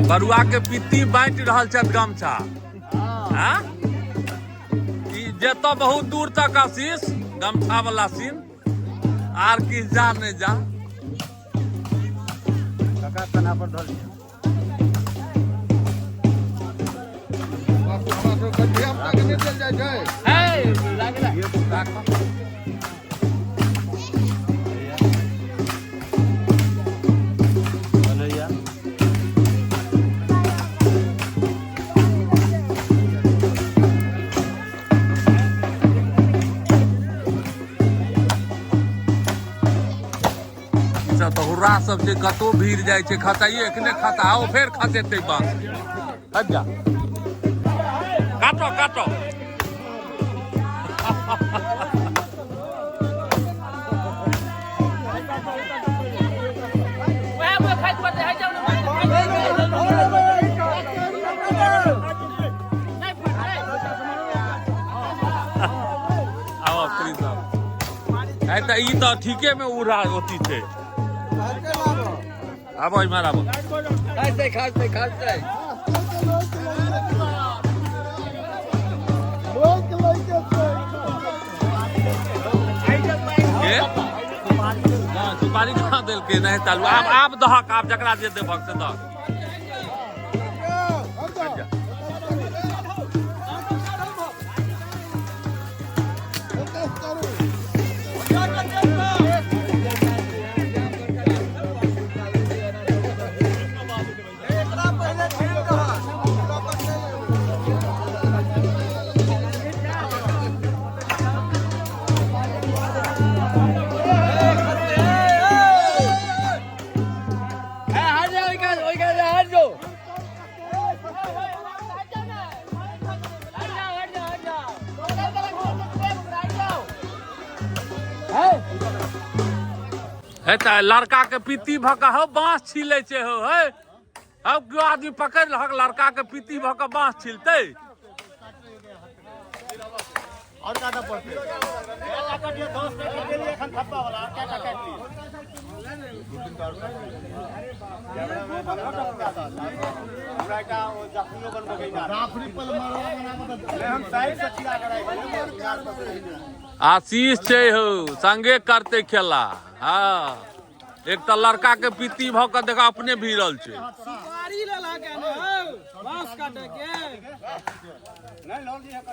बरुआ के पित्ती बांटि रहल छथि गमछा। हाँ, ई जेतऽ बहुत दूर तक आशीष गमछा वाला सीन आर किछु जा नहि जा। काका कन्हा पर धऽ लिअ। सब तऽ हुर्रा सब छै, कतौ भीड़ जाइ छै खसाइए, एखने खसा आओ फेर खसेतै बाँस। हट जा, काटो काटो। आब साहब तऽ ई तऽ ठीके में उड़ा अथी छै। आबो इम्हर आबो। खाइते खाइते खाइते। के सुपारी कहाँ देलकै? नहि चालू। आब आब दहक, आब जकरा जे देबहक से दहक। हे तऽ लड़का के पित्ती भऽ कऽ हौ बाँस छिलै छै हौ। हे हौ, केओ आदमी पकड़ि लहक लड़का के पित्ती भऽ कऽ बाँस छिलतै। और काटऽ पड़तै। 10 टाका गेलियै एखन थप्पा वाला, और कएटा काटि लिअ? हमरा एकटा ओ जाफरियो बनबऽ के हम साइड से चिरा कऽ राखि देबै। आशीष छै हौ, संगे करतै खेला। हाँ, एक तऽ लड़का के पित्ती भऽ कऽ देखा अपने भिड़ल छै। सुपारी लेलक हन हौ बाँस काटै के। नहि लऽ लिअ।